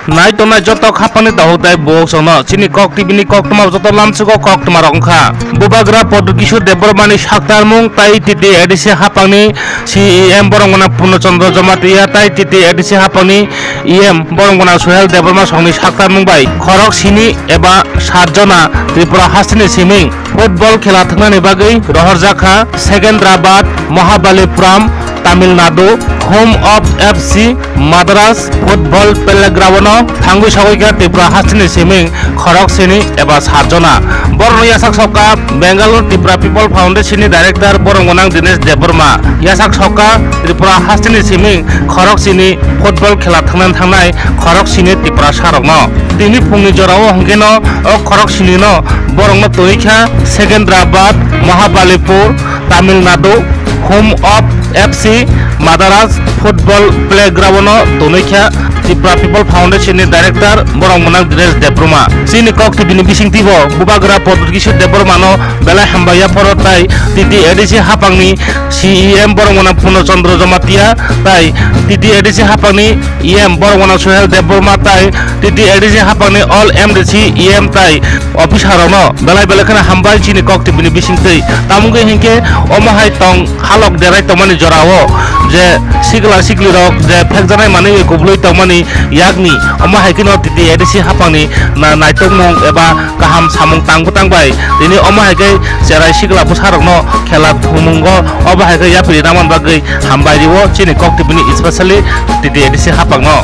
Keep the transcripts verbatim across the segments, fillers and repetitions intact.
Nai tongnai joto khapangni dohok dai buok songno chini Kok T V ni koktwma joto lamsugo koktwma rok wngkha. Bubagra Pradyot Kishore Debbarma ni saktarmung tai T T A D C hapangni C E M borok gwnang Purno Chandra Jamatia tai T T A D C hapangni E M borok gwnang Suhel Debbarma songni saktarmung bai khorok sini eba sat jona Tripura hasteni siming football khela thwngnani bagwi rohorjakha Secunderabad, Mahabalipuram, Tamil Nadu, home of F C Madras football playground-o thangwi sogwi kha Tripura hasteni siming khorok sini eba sat jona. Borokno yasak sokha Bangalore Tripura People Foundation ni director borok gwnang Dinesh Debbarma. Yasak sokha Tripura hasteni siming khorok sini football khela thwngna thangnai khorok sini Tripura sarokno. Tini phungni jorao hwnkhe no o khorok sini no borokno twi kha Secunderabad, Mahabalipur, Tamil Nadu, home of F C Madras football playground-o tonwi kha Tripura People Foundation ni director borok gwnang Dinesh Debbarma. Chini Kok T V ni bisingtwi bo Bubagra Pradyot Kishore Debbarma no belai hambai yapharo tai T T A D C hapangni C E M borok gwnang Purno Chandra Jamatia tai T T A D C hapangni E M borok gwnang Suhel Debbarma tai T T A D C hapangni all M D C, E M tai officer rokno belai belai kheno hambai chini Kok T V ni bisingtwi. Tamo wngkhe hinkhe omo hai tong halok derai tongmani jorao je sikla sikli rok je phekjanai manwi kubului tongmani yakni omo hai kheno T T A D C hapangni na-, naitokmung eba kaham samung tangbo tangbai tini omo hai khe cherai sikla bwsarokno khela thumungo obo hai khe yapri naman bagwi hambai rio chini Kok T V ni specially T T A D C hapangno.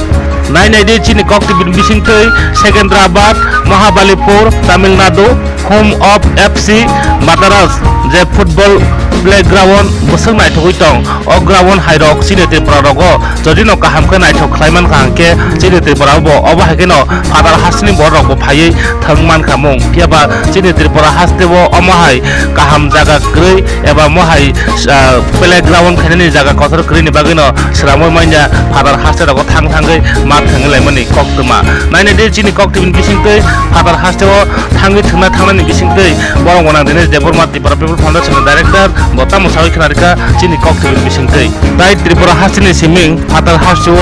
Nai nai di chini Kok T V ni bisingtwi Secunderabad, Mahabalipur, Tamil Nadu, home of F C Madras je football playground bwswk naithogwi tong. O ground hai rok chini Tripura rogo jodi no kaham khe naithok khlai man kha hwnkhe chini Tripura bo obo hai kheno phatar hasteni borok rok bo phaiwi thwng man kha mung. Phiya ba chini Tripura haste o omo hai kaham jaga kwrwi eba omo hai, ah, playground khainani jaga kotor kwrwini bagwi no sramwi manya phatar haste rogo thang thangwi ma thwngwi laimani koktwma. Nai nai di chini Kok T V ni bisingtwi phatar haste o thangwi thwngna thangnani bisingtwi borok gwnang Dinesh Debbarma Tripura People Foundation ni director bo tamo sawi khna rikha chini Kok T V ni bisingtwi. Tai Tripura hasteni siming phatar hasteo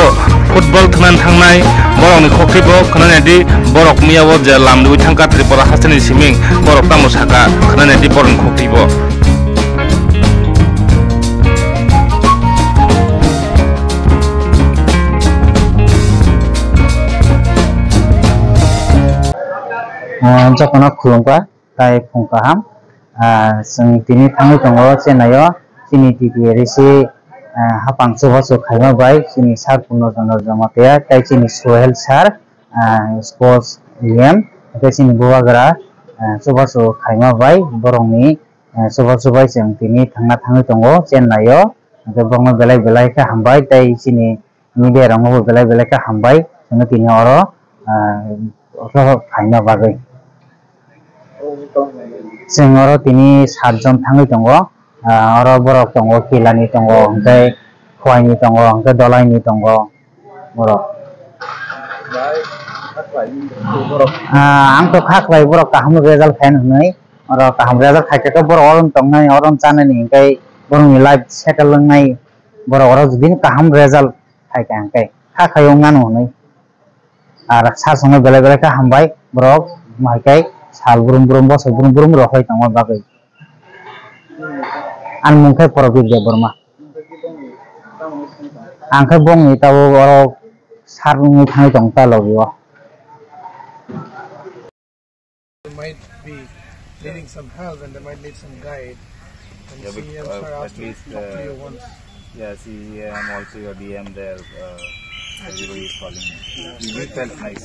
football thwngna thangnai borokni khokti bo khwnani di borok miya o je lam riwi thangkha Tripura hasteni siming borok tamo saka khwnani di borokni khokti bo. Ah, jotono khulumkha. Tai phung kaham, ah, chwng tini thangwi tongo Chennai o, chini T T A D C, ah, hapang chubachu khaima bai chini sir Purno Chandra Jamatia, tai chini Sohel sir, ah, sports E M, tai chini bubagra, ah, chubachu khaima bai borokni, ah, chubachu bai chwng tini thangna thangwi tongo Chennai o, hwnkhe borokno belai belai khe hambai tai chini media rokno bo belai belai khe hambai, chwngno tini oro, ah, oro phaina bagwi. Chwng oro tini sat jon thangwi tongo, ah, oro borok tongo, Kilani tongo, hwnkhe Khwaini tongo, hwnkhe Dolaini tongo borok. Ah, ang to kha khlai borok kaham result khayan hwnwi, oro kaham result khaikhe borok oro tongnai, oro chanani, hwnkhe borokni life settle wngnai, borok oro jodi kaham result khai ka hwnkhe kha khai wng nano hwnwi. Ar sa songno belai belai khe hambai borok, omo hai khe sal brum brum, bosor brum brum rok hai tongma bagwi. Ani mung khe Probir Debbarma. Ang khe bongni tabuk oro sar wngwi thangwi tong ta logi o. They might be needing some help and they might need some guide. And Yeah, bec- C E M uh, sir at asked me least, to talk to uh, you once. Yeah, C E M, also your D M there. Uh, everybody is calling me. We felt nice.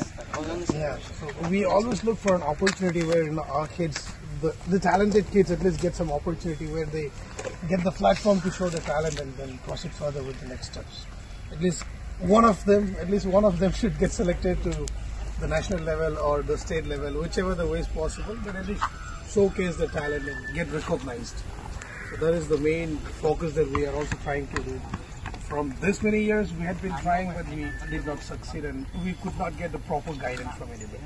Yeah, so we always look for an opportunity where, you know, our kids, the, the talented kids, at least get some opportunity where they get the platform to show their talent and then proceed further with the next steps. At least one of them, at least one of them should get selected to the national level or the state level, whichever the way is possible, but at least showcase the talent and get recognized. So that is the main focus that we are also trying to do. From this many years, we had been trying, but we did not succeed, and we could not get the proper guidance from anybody.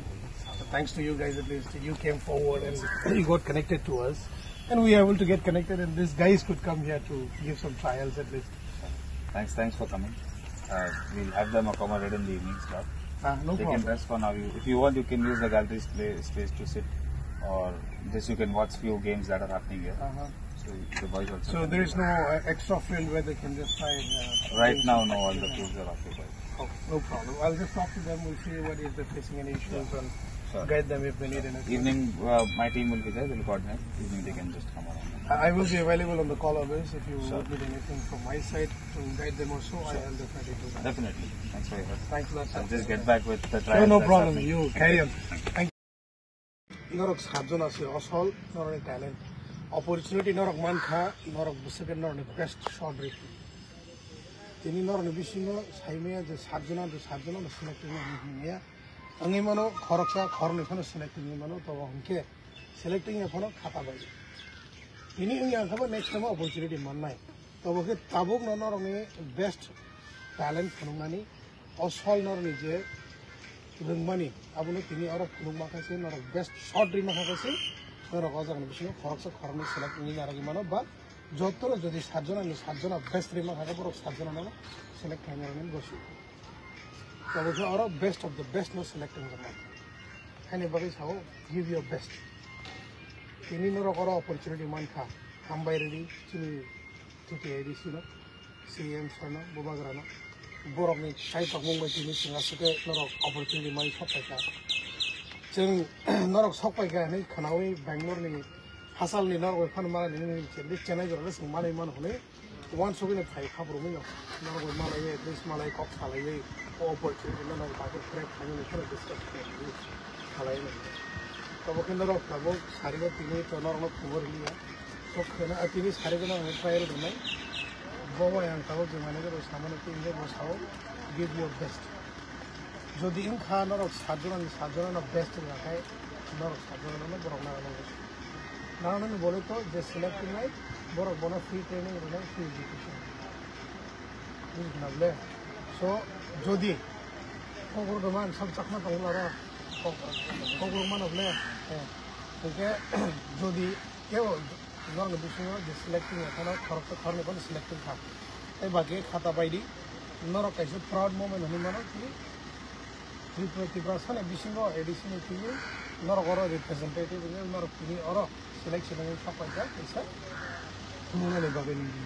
So thanks to you guys, at least you came forward and you got connected to us, and we were able to get connected, and these guys could come here to give some trials at least. Thanks, thanks for coming. Uh, we'll have them accommodate in the evening slot. Ah, no They can problem. rest for now. You, if you want, you can use the gallery spa-, space to sit, or just you can watch few games that are happening here. Uh-huh. So the boys also So can there do is that. no, uh, extra field where they can just try, uh, Right things now, like no, all the that. fields are occupied. Oh, no problem. I'll just talk to them. We'll see what if they're facing any issues Sure. and Sure. guide them if they need anything. Evening, uh, my team will be there. They'll coordinate. Evening, they can just come around. I I will be available on the call always. If you Sure. would need anything from my side to guide them also, I Sure. will definitely do that. Definitely. Thanks for your help. Thanks a lot, sir. I'll just get back with the No, trials no that's problem. happening. You carry on. Thank you. Thank you. Norok satjon ase osol, norokni talent. Opportunity norok mankha, norok bwswk norokni best shot rikhi. Tini norokni bisingo saimaya je satjon ase, satjon ase select wngmaya. Wngwi mano khoroksa, khoroknwi phano select wngwi mano, tobo hwnkhe select wngya phano khata bai. Tini wngya wngkha ba next time opportunity mannai. Tobo khe tabukno norokni best talent phunuknani, osol norokni je rwngmani, abono tini oro phunukma khe se norok best shot rima khe se norok o jagani bisingo khoroksa khoroknwi select wngwi narwgwi mano, ba jotono jodi satjona ni satjona best rima khe borok satjona no select khaina rwngmani gosi. Tobo khe oro best of the best no select wngjakma. Haini bagwi sao, give your best. Tini norok oro opportunity mankha, hambai rwdi chini T T A D C no, C M sir no, Bubagra no. Borokni sai tongmung bai tini chwng aswk khe norok opportunity mai sok paikha. Chwng norok sok paikha hinwi khwnawi Bangalore ni hasalni norok bai phano mani hinwi Chennai jorao chwng manwi mano hwnwi. Uansugwi no phai kha borok no. Norok bai malaiwi, at least malai kok salaiwi, o opportunity no norok bagwi crack khainani phano discuss khainani salai no. Tobo khe norok tabuk sarigo tini to norok no khobor liya. Sok kheno, ah, tini sarigo no ang trial rwnai. Bo bai ang tabuk je manager bai samani tini bo sao, give your best. Jodi wngkha norok satjona ni satjona no best wngkha khe norok satjona no borok nang nang. Nang nang ni bole to je select wngnai borok bono free training rwnai, free education. Bujikha na bole? So jodi kokborok rwma ang sab chakma tongo aro kokborok mano bole? Eh, hwnkhe jodi kebo norokni bisingo je selecting ya khano khoroksa khoroknwi bono selecting kha. Tei baki khata baidi norok kaisa proud moment hinwi mano ki Tripura, Tiprasa ni bisingo A D C ni tini norok oro representative wngwi norok tini oro selection wngwi sok paijak kaisa phunuknani bagwi nini.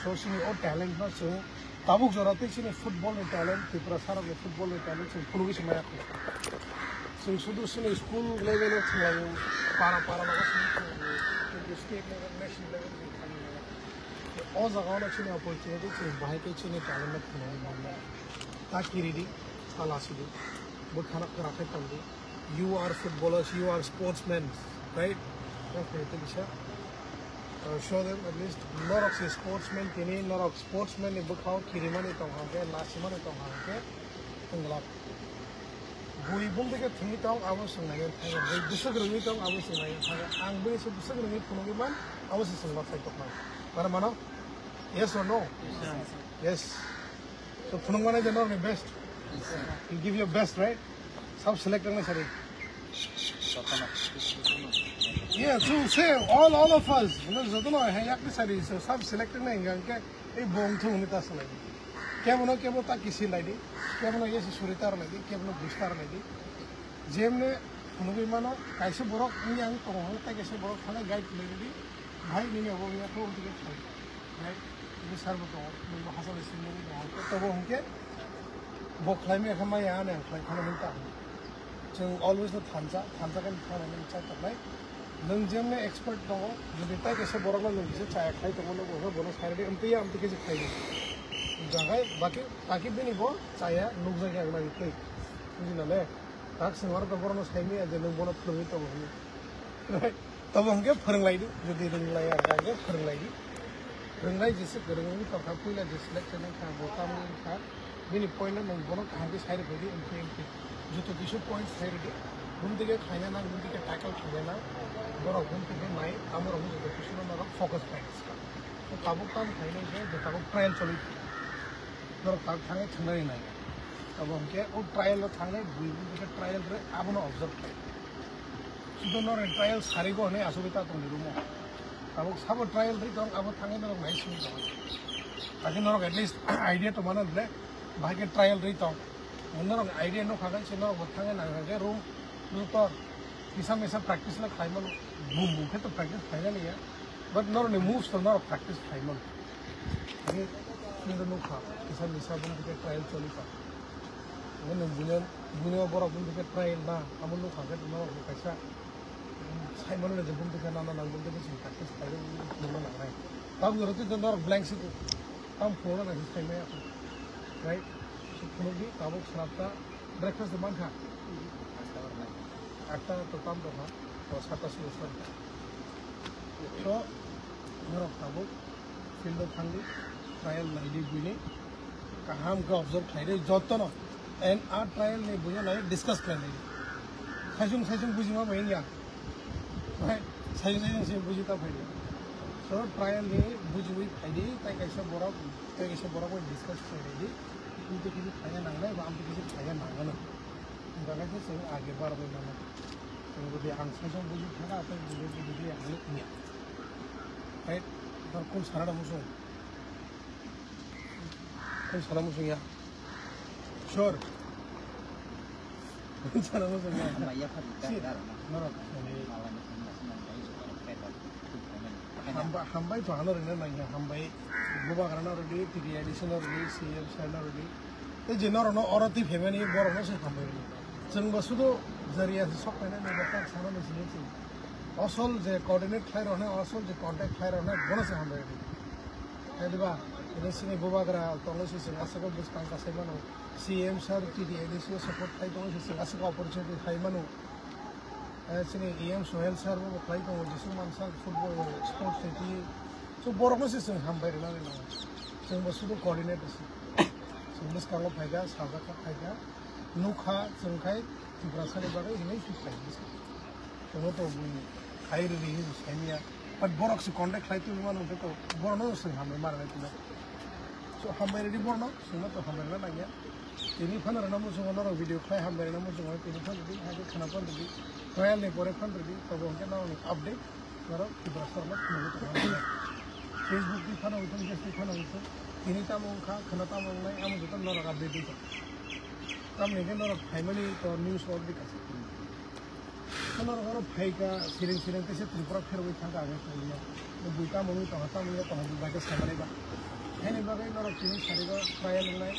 So chini o talent no chwng tabuk jora tei chini football ni talent, Tiprasa rok ni football ni talent chwng phunugwi se maya kho. Chwng sudu chini school level o thwnglaio, para para logo chwng thwnglaio, kintu state level, national level chwng thangwi maya kho. O jaga o no chini opportunity chwng bahai khe chini talent no phunugwi mannai. Ta kiridi, ta lasidi, bwkhano kwrakhai tongdi. You are footballers, you are sportsmen, right? That's the thing, sir. Uh, show them at least. Norok se sportsman tini, norok sportsman ni bwkhao kirimani tong hwnkhe, lasimani tong hwnkhe, tongla. Bui bumtwi khe thwngwi tong, abo swngnaina thangkhe. Bui bwswk rwngwi tong, abo swngnaina thangkhe. Ang bini se bwswk rwngwi phunugwi man, abo se swngna thai tongkha. Mano mano? Yes or no? Yes. So phunukmani je norokni best. You give your best, right? Sab select wngna sari. Yeah, to say all, all of us, you know, jotono hai yakni sari, so sab select wngna hingka hingke ei bong thung ni ta salai. Kebono kebo ta kisi lai di, kebono yesi suri tar lai di, kebono bus tar lai di. Jemne phunugwi mano, kaisa borok wngya ang tongo, tai kaisa borok thangwi guide khlai rwdi, bhai nini obo wngya kho, wngtwi khe khlai. Right? Ini sar bo tongo, nini bo hachal simi nini tongo, tobo hwnkhe bo khlai maya khe maya ano khlai phano nini ta. Chwng always no thansa, thansa khe thana nini chai tongnai. Nwng jemne expert tongo, jodi tai kaisa borok no nwng kisa chaya khlai tongo, nwng bo bono sai rwdi, amtwi ya, amtwi khe se khlai di. Jagai, baki, baki bini bo chaya, nukjagya wngna ri twi. Buji na le? Tak sengwar to borok no sai maya je nwng bono phunugwi tongo hwnwi. Right? Tobo hwnkhe phwrwng lai di, jodi rwng lai ya hwnkhe phwrwng lai di. Rwng lai jesa kwrwng wngwi tongkha, puila je select khainai kha, bo tamni wngkha, bini point no nwng bono kaham khe sai rwphai di, wngkhe wngkhe. Joto kisa point sai rwdi, bumtwi khe khlaina nang, bumtwi khe tackle khlaina nang, borok bumtwi khe nai, amo rokno joto kisa no norok focus khlaina swkang. So tabuk tam khlainai khe, je tabuk trial choli. Norok tak thangwi thwngnani nai. Abo hwnkhe o trial o thangwi bui bui khe trial rwi abono observe khlai. Sudo norok trial sarigo hwnwi asugwi ta tongni room o. Tabuk sabo trial rwi tong, abo thangwi norok nai simi tong. Tadi norok at least idea tongmano le, bahai khe trial rwi tong. Norok idea no khagan se norok bo thangwi nang hwnkhe room room tor kisa misa practice le khlai mano. Bum bum khe to practice khlai nani ya. But norok ni moves to norok practice khlai mano. Ani kintu nukha kisa misa bum khe trial choli kha. Ani bunya bunya borok bum khe trial na amo nukha khe norok bo kaisa sai mano je bum khe nana nang bum khe practice khlai mano nang nai. Tam norok to norok blank se tam phone na sai maya. Right? So phone di tabuk srapta. Breakfast de mankha. Atta to tam tongkha, to satta sulo song. So norok tabuk field o thangdi, trial naidi buini kaham khe observe khlaidi jotono, and a trial ni buino nai discuss khlaidi. Saisung saisung bujima bai wngya. Right? Saisung saisung se buji ta phaidi. So trial ni bujiwi phaidi, tai kaisa borok, tai kaisa borok bai discuss khlaidi. Amtwi kisi khlaiya nangnai ba amtwi kisi khlaiya nangmano. Hwnba khe chwng age barwi mano. Chwng jodi ang saisung buji thaka, tei buji buji ang le wngya. Right? Tor kung sana da musung. Kung sana musung ya. Sure. Kung sana musung ya. Maya pha di Si. Ka rana. Norok. Mala ni kung nasi nang dai so ka. Hamba-, hambai to ano rwna nangya, hambai. Bubagrano rwdi, T D I D C no rwdi, C M sir no rwdi. Tei je norokno oro twi phaimani borokno se hambai rwdi. Chwngbo sudu jariya se sok painani bo kok sanani simi chwng. Asol je coordinate khlai roknai, asol je contact khlai roknai bono se hambai rwdi. Khe diba, ini sini bubagra tongo se chwng aswk bwskang kasai mano. C M sir T D I D C o support khlai tongo se chwng aswk opportunity khai mano. Eh, chini E M Sohel sir bo khlai tongo, Jisung Mansa football, sports city. So, borokno se chwng hambai rwna rwna. Chwng bo sudu coordinate se. Chwng bwskango phaikha, sajak kha phaikha. Nukha, chwng khai, Tiprasani bagwi hinwi se khlai bwskango. Chwngno to bui khai rwdi hinwi saimanya. But borok se contact khlai tongwi mano, hwnkhe to borokno chwng hambai ma rwnai tongma. So, hambai rwdi borokno, chwngno to hambai rwna nangya. Tini phano rwna muchungo norok video khlai hambai rwna muchungo, tini phano rwdi, hai khe khwna phano rwdi, trial ni pore phano rwdi, tobo hwnkhe norokni update norok Tiprasa rokno phunugwi tongma nangya. Facebook ni phano wngthung, Facebook ni phano wngthung, tini tamo wngkha, khwna tamo wngnai, amo joto norok update di tong. Tamni hwnkhe norok phaimani to news rok di kaisa. Norok oro phaikha, siring siring teisa Tripura pherogwi thangkha ang tongya. Bui tamo wngwi tongkha, tamo wngwi tongkha, bui bai khe saimani ba. Haini bagwi norok tini sarigo trial wngnai,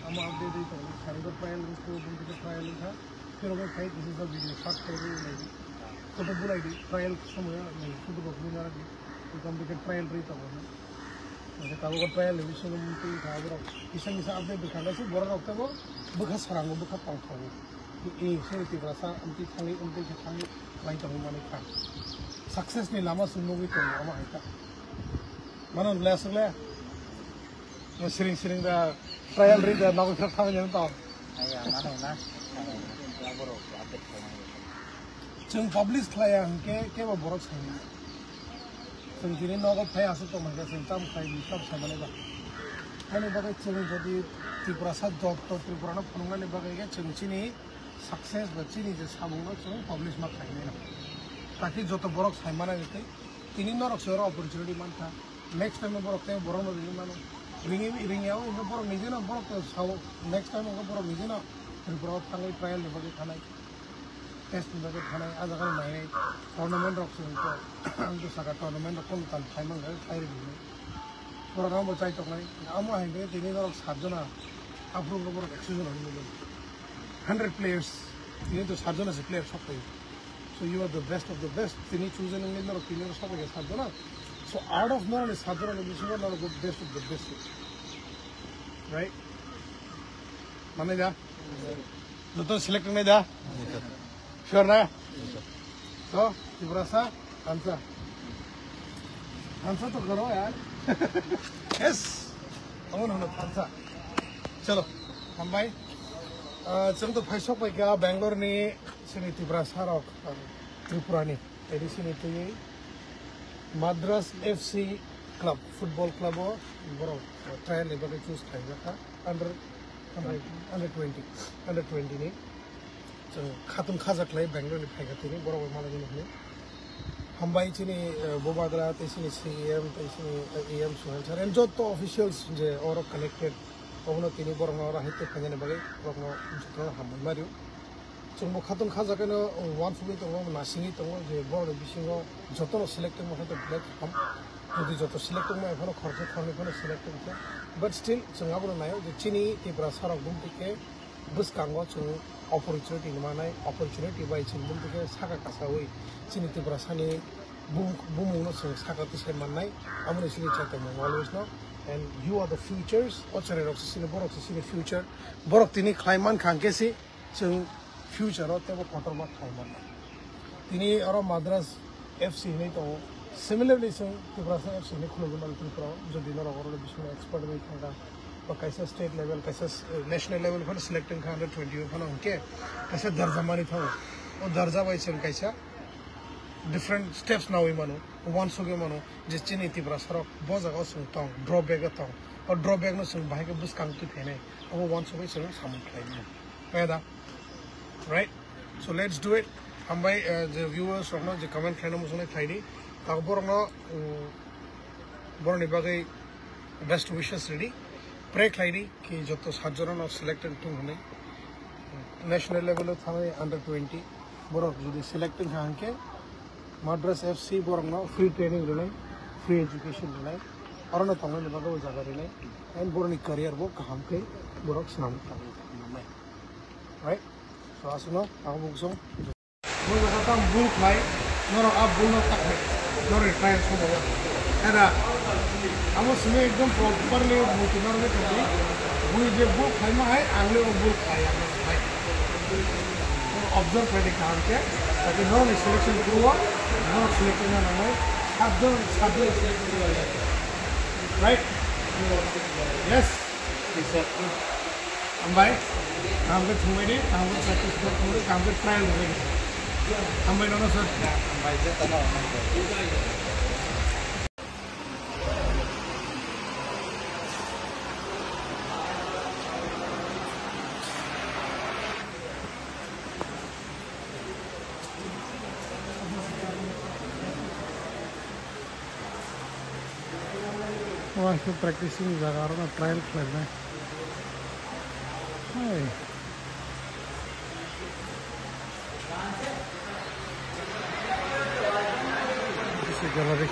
amo update wi tongo. Sarigo trial wngkha, bumtwi khe trial wngkha. Phirogwi phai kisa sa video shot khairwi wngnai. Photo bulai di, trial somoyo nai photo rok nwi nara di. Ekdom dikhe trial rwi tongo. Hwnkhe tabuk trial ni bisingo twi kha borok kisa misa update rwkha, borok rok teibo bwkha sarango, bwkha tongthogo. E, se Tiprasa amtwi thangwi, amtwi khe thangwi lai tongwi manwi kha. Success ni lama se nugwi tongo, omo hai kha. Mano le aswk le? Siring siring da, trial ri da, nogwi phra thangwi nang tong. Ai, ang ano na. Ang borok update khlaimani. Chwng publish khlaiya hwnkhe kebo borok saimanya. Chwng tini nogo phai aswk tongmani khe chwng tam khlai tam saimani ba. Ani bagwi chwng jodi Tiprasa jotto Tripurano phunuknani bagwi khe chwng chini success ba chini je samungno chwng publish ma khlaimani. Taki joto borok saimana tei tini norok se oro opportunity mankha. Next time borok tei borokno ringwi mano. Ringwi ringya o borok nijeno borok sao next time borok nijeno Tripura o thangwi trial ni bagwi thanai. Test ni bagwi thanai, ah jaga no nainai. Tournament rok se wngkha. Ang to saka tournament rok kono tal khai man khai khai rwdi. Borok rok bo chai tongnai. Amo hai khe tini norok sat jona. Aphuru borok ekso jona hinwi mano. Hundred players. Tini to sat jona se player sok pai. So you are the best of the best. Tini chosen wngwi norok tini norok sok pai sat jona. So out of norok ni sat jona ni bisingo norok best of the best. Right? Manai da? Joto select wngnai da? Sure na? To, Tiprasa, thansa. Thansa to karo yaar. Yes. Amo no thansa. Chalo, hambai. Ah, chwng to phai sok pai kha Bangalore ni chini Tiprasa rok, ah, Tripura ni. Tei sini twi Madras F C club, football club o borok trial ni bagwi choose khlaijak kha under, under, under twenty, under twenty ni. Chwng khatun khaja khlai Bangalore ni phaikha tini borok bai malai nini hwnwi. Hambai chini, eh, Bubagra tei chini C E M tei chini, eh, E M Suhel sir and joto officials je oro connected. Obono tini borokno oro hai tei phainani bagwi borokno jotono hambai ma rw. Chwngbo khatungkha jagano wansugwi tongo, nasingwi tongo je borokni bisingo jotono select wngma khe to belai kaham. Jodi joto select wngma phano khoroksa khoroknwi phano select wngkha. But still chwng abono naio je chini Tiprasa rok bumtwi khe bwskango chwng opportunity manai, opportunity bai chwng bumtwi khe saka kasawi chini Tiprasani bum-, bumungno chwng saka tisai mannai, aboni simi chai tongmung always no. And you are the futures, o chwrairok se chini, borok se chini future, borok tini khlai mankha hwnkhe se chwng future o teibo kotorma khlai mannai. Tini oro Madras F C hinwi tongo. Similarly, chwng Tiprasa F C hinwi khulugwi mano Tripura o, jodi norok oro bisingo expert wngwi thangkha, ba kaisa state level, kaisa s-, national level phano select wngkha under twenty o phano hwnkhe kaisa darja manwi thango. O darja bai chwng kaisa different steps nawi mano, wansugwi mano je chini Tiprasa rok bo jaga o chwng tong, drawback o tong. O drawback no chwng bahai khe bwskang twi phainai, abo wansugwi chwng samung khlai mano. Peda. Right? So let's do it. Hambai, uh, je viewers rokno je comment khlaina muchungnai khlai di. Tabuk borokno, um, borokni bagwi best wishes ridi. Pray khlai di ki joto satjorano selected thung hwnwi. National level o thangnai under twenty. Borok jodi select wngkha hwnkhe Madras F C borokno free training rwnai, free education rwnai. Orono tongnani bagwi o jaga rwnai. And borokni career bo kaham khe borok swnam tangwi tongmani. Right? So, aswkno ang bo kusung. Bo jaga tang bul khlai, norok a bul no tak hai, norok try song ya. Era, amo simi ekdom properly buti norok ni tadi, bui je bul khlai ma hai, ang le o bul khlai ang le khlai. Observe khlai di kaham khe, tadi norok ni selection kruo, norok selection na nangai, sat jon, sat jon selection kruo. Right? Yes. Hambai, kaham khe thwngbai di, kaham khe practice khe thwngbai di, kaham khe trial rwbai di. Hambai nono sir. Hambai, je tano hambai. Wangsuk practicing jaga aro no trial khlainai. Hai. This is gallery.